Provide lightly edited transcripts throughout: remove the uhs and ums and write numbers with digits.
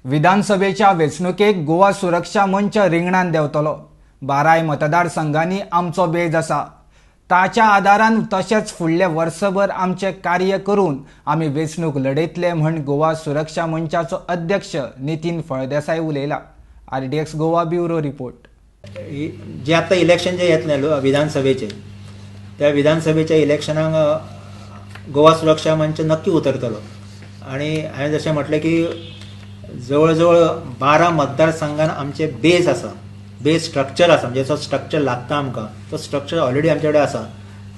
विधानसभेच्या वेंचणुकेक गोवा सुरक्षा मंच रिंगणान देंवतलो. 12 मतदारसंघांनी आमचो बेज आसा. ताच्या आदारान तशेंच फुडले वर्सभर आमचें कार्य करून आमी वेंचणूक लढयतले म्हण गोवा सुरक्षा मंचाचो अध्यक्ष नितीन फळदेसाय उलयला. RDX Goa, bureau report. जे आतां इलेक्शन जे येतलें विधानसभेचें, त्या विधानसभेच्या इलेक्शनाक गोवा सुरक्षा मंच नक्की उतरतलो आनी हांवें जशें म्हटलें की जवळ जवळ 12 मतदारसंघान आमचे बेस आसा, बेस स्ट्रक्चर आसा. म्हणजे जो स्ट्रक्चर लागता आमकां तो स्ट्रक्चर ऑलरेडी आमचे कडेन आसा.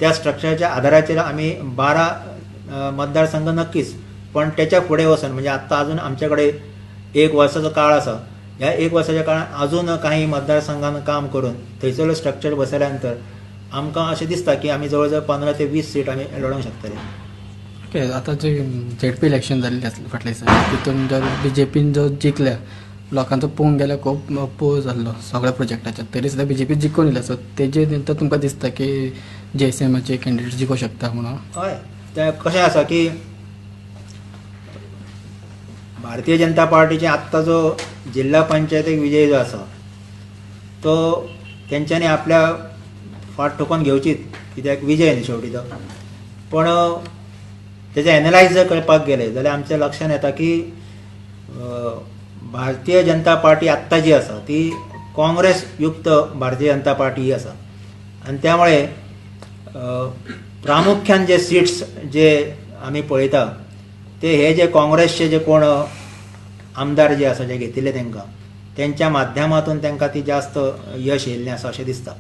त्या स्ट्रक्चराच्या आदाराचेर आमी 12 मतदारसंघ नक्कीच, पण त्याच्या फुडें वचून, म्हणजे आत्तां अजून आमचे कडेन एक वर्साचो काळ आसा, ह्या एक वर्साच्या काळान अजून काही मतदारसंघान काम करून थंयसरलो स्ट्रक्चर बसयल्या नंतर आमकां अशें दिसता की आमी जवळ जवळ 15 ते 20 सीट आमी लडोवंक शकतले. ओके, आतां जे झेडपी इलेक्शन जाल्लें आसलें फाटल्या दिसा, तितून जर बीजेपीन जो जिखल्या, लोकांचो पळोवंक गेल्यार खूब अपोज जाल्लो सगळ्या प्रोजेक्टाचेर, तरी सुद्दां बीजेपी जिखून येयल्या. सो तेजे नंतर तुमकां दिसता की जीएसएमाचे कॅन्डिडेट जिखूंक शकता म्हणून? हय, तें कशें आसा की भारतीय जनता पार्टीचे आत्तां जो जिल्हा पंचायतीक विजय जो आसा तो तेंच्यांनी आपल्या फाट ठोकोवन घेवचीच, कित्याक विजय न्ही शेवटी तो. पण तेजें एनलायज जर करपाक गेले जाल्यार आमच्या लक्षांत येता की भारतीय जनता पार्टी आत्तां जी आसा ती काँग्रेस युक्त भारतीय जनता पार्टी ही आसा आनी त्यामुळे प्रामुख्यान जे सिट्स जे आमी पळयता ते हे जे काँग्रेसचे जे कोण आमदार जे आसा, जे घेतिल्ले तांकां, तेंच्या माध्यमातून तांकां ती जास्त यश येयल्लें आसा अशें दिसता.